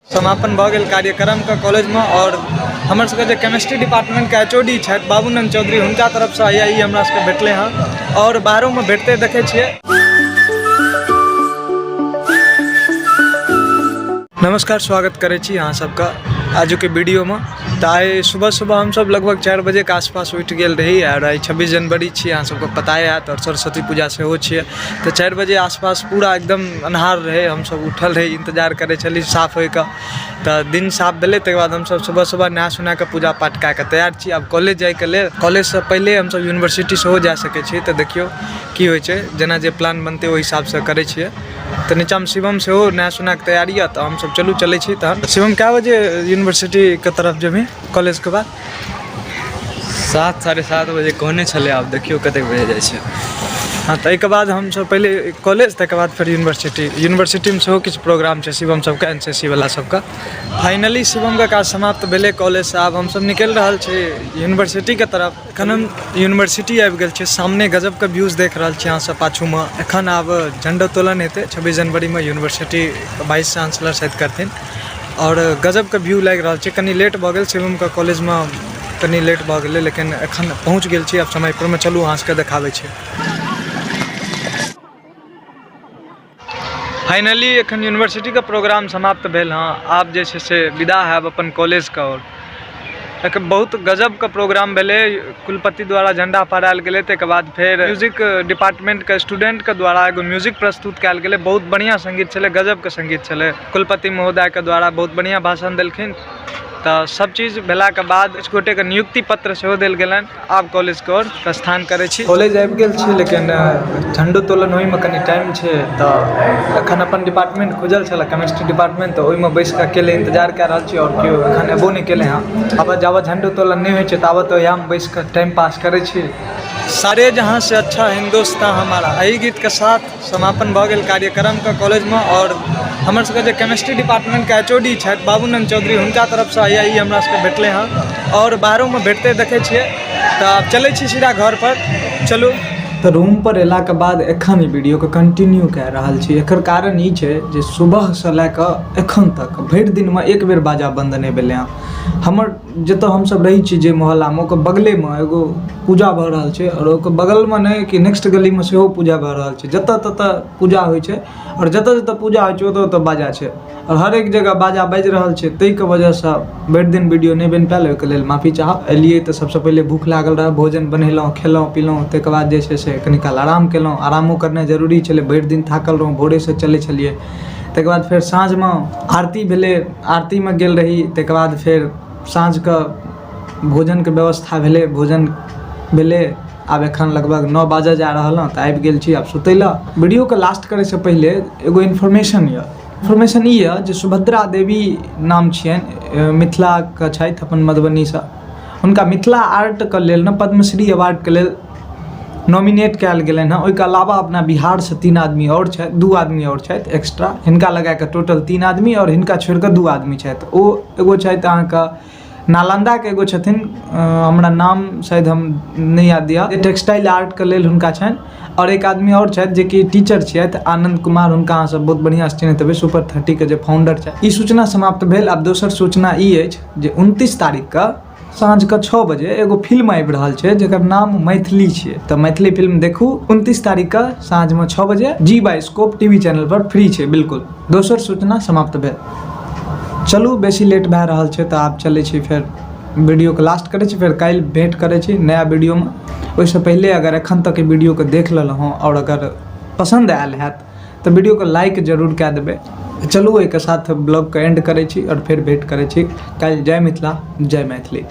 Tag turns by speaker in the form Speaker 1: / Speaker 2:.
Speaker 1: समापन भऽ गेल कार्यक्रमके कॉलेजमे आओर हमर सबके जे केमिस्ट्री डिपार्टमेन्टके एच ओ डी छथि बाबूनन्द चौधरी, हुनका तरफसँ आइ ई हमरा सबके भेटलै हँ आओर बाहरोमे भेटतै देखै छियै। नमस्कार, स्वागत करै छी अहाँ सबके आजुके वीडियोमे। तऽ आइ सुबह सुबह हमसब लगभग 4 बजेके आसपास उठि गेल रही आओर आइ 26 जनवरी छी, अहाँ सबके पता हैत, आओर सरस्वती पूजा सेहो छियै। तऽ 4 बजे आसपास पूरा एकदम अन्हार रहै, हमसब उठल रही, इन्तजार करै छली साफ होइके। तऽ दिन साफ भेलै, तकर बाद हमसब सुबह सुबह नहा सोना कऽ पूजा पाठ कए कऽ तैयार छी आब कॉलेज जाइके लेल। कॉलेजसँ पहिले हमसब यूनिवर्सिटी सेहो जा सकै छी। तऽ देखियौ की होइ छै, जेना जे प्लान बनतै ओहि हिसाबसँ करै छियै। तऽ नीचाँमे शिवम सेहो नहा सोना कऽ तैयारी यऽ, तऽ हमसब चलू चलै छी। तहन शिवम, कए बजे यूनिवर्सिटीके तरफ जेबही कॉलेजके बाद?
Speaker 2: 7 7:30 बजे कहने छलै, आब देखियौ कतेक बजे जाइ छै।
Speaker 1: हँ, तऽ एहिके बाद हमसब पहिले कॉलेज, तकर बाद फेर यूनिवर्सिटी। यूनिवर्सिटीमे सेहो किछु प्रोग्राम छै शिवम सबके, एन सी सी वला सबके। फाइनली शिवमके काज समाप्त भेलै कॉलेजसँ, आब हमसब निकलि रहल छी यूनिवर्सिटीके तरफ। एखन हम यूनिवर्सिटी आबि गेल छी, सामने गजबके व्यूज देख रहल छी अहाँसब पाछूमे। एखन आब झण्डोत्तोलन हेतै 26 जनवरीमे, यूनिवर्सिटी वाइस चांसलर शायद करथिन आओर गजबके व्यू लागि रहल छै। कनि लेट भऽ गेल शिवमके कॉलेजमे, कनि लेट भऽ गेलै, लेकिन एखन पहुँच गेल छी आब समयपरमे। चलू अहाँ सबके देखाबै छी। फाइनली एखन यूनिवर्सिटीके प्रोग्राम समाप्त भेल हँ, आब जे छै से विदा हैब अपन कॉलेजके। आओर एखन बहुत गजबके प्रोग्राम भेलै। कुलपति द्वारा झण्डा फहरायल गेलै, ताहिके बाद फेर म्यूजिक डिपार्टमेन्टके स्टूडेन्टके द्वारा एगो म्यूजिक प्रस्तुत कयल गेलै। बहुत बढ़िआँ सङ्गीत छलै, गजबके सङ्गीत छलै। कुलपति महोदयके द्वारा बहुत बढ़िआँ भाषण देलखिन। तऽ सब चीज भेलाके बाद किछु गोटेके नियुक्ति पत्र सेहो देल गेलनि। आब कॉलेजके ओर प्रस्थान करै छी। कॉलेज आबि गेल छी, लेकिन झण्डोत्तोलन होइमे कनि टाइम छै, तऽ एखन अपन डिपार्टमेन्ट खुजल छलै, केमिस्ट्री डिपार्टमेन्ट, तऽ ओहिमे बैसिकऽ अकेले इन्तजार कए रहल छी आओर केओ एखन एबो नहि केलै हँ। आब जाबत झण्डोत्तोलन नहि होइ छै ताबत इएहमे बैसिकऽ टाइम पास करै छी। सारे जहाँ से अच्छा हिन्दुस्तान हमारा, एहि गीतके साथ समापन भऽ गेल कार्यक्रमके कॉलेजमे। आओर हमर सबके जे केमिस्ट्री डिपार्टमेन्टके एच ओ डी छथि बाबूनन्द चौधरी, हुनका तरफसँ आइ ई हमरा सबके भेटलै हँ आओर बाहरोमे भेटतै देखै छियै। तऽ आब चलै छी सीधा घरपर, चलू। तऽ रूमपर अयलाके बाद एखन ई वीडियोके कंटिन्यू कए रहल छी। एकर कारण ई छै जे सुबहसँ लए कऽ एखन तक भरि दिनमे एक बेर बाजा बन्द नहि भेलै हँ। हमर जतऽ हमसब रहै छी, जे मोहल्लामे, ओकर बगलेमे एगो पूजा भऽ रहल छै आओर ओकर बगलमे नहि कि नेक्स्ट गलीमे सेहो पूजा भऽ रहल छै। जतऽ ततऽ पूजा होइ छै आओर जतऽ जतऽ पूजा होइ छै ओतऽ ओतऽ बाजा छै आओर हरेक जगह बाजा बाजि रहल छै। ताहिके वजहसँ भरि दिन वीडियो नहि बनि पायल, ओहिके लेल माफी चाहब। एलियै तऽ सबसँ पहिले भूख लागल रहै, भोजन बनेलहुँ, खेलहुँ पीलहुँ, ताहिके बाद जे छै से कनी काल आराम केलहुँ। आरामो करनाइ जरूरी छलै, भरि दिन थाकल रहौँ, भोरेसँ चलै छलियै। ताहिके बाद फेर साँझमे आरती भेलै, आरतीमे गेल रही। ताहिके बाद फेर साँझके भोजनके व्यवस्था भेलै, भोजन भेलै। आब एखन लगभग 9 बाजऽ जा रहल हँ, तऽ आबि गेल छी आब सुतै लए। वीडियोके लास्ट करैसँ पहिले एगो इन्फॉर्मेशन यऽ। इन्फॉर्मेशन ई यऽ जे सुभद्रा देवी नाम छियनि, मिथिलाके छथि, अपन मधुबनीसँ। हुनका मिथिला आर्टके लेल ने पद्मश्री अवार्डके लेल नॉमिनेट कयल गेलनि हँ। ओहिके अलावा अपना बिहारसँ 3 आदमी आओर छथि, 2 आदमी आओर छथि एक्स्ट्रा, हिनका लगाकऽ टोटल 3 आदमी आओर हिनका छोड़िकऽ 2 आदमी छथि। ओ एगो छथि अहाँके नालन्दाके एगो छथिन, हमरा नाम शायद हम नहि याद यऽ, टेक्सटाइल आर्टके लेल हुनका छनि। आओर एक आदमी आओर छथि जेकि टीचर छथि, आनन्द कुमार, हुनका अहाँ सब बहुत बढ़िआँसँ चिन्हैत हेबै, सुपर 30के जे फाउंडर छथि। ई सूचना समाप्त भेल। आब दोसर सूचना ई अछि जे 29 तारीखके साँझके 6 बजे एगो फिल्म आबि रहल छै जकर नाम मैथिली छियै। तऽ मैथिली फिल्म देखू 29 तारीखके साँझमे 6 बजे जी बायोस्कोप टी वी चैनल पर, फ्री छै बिल्कुल। दोसर सूचना समाप्त भेल। चलू, बेसी लेट भए रहल छै, तऽ आब चलै छी, फेर वीडियोके लास्ट करै छी। फेर काल्हि भेँट करै छी नया वीडियोमे। ओहिसँ पहिले अगर एखन तक ई वीडियोके देख लेलहुँ हँ आओर अगर पसन्द आयल हैत तऽ वीडियोके लाइक जरूर कए देबै। चलू, एहिके साथ ब्लॉगके एंड करै छी आओर फेर भेँट करै छी काल्हि। जय मिथिला, जय मैथिली।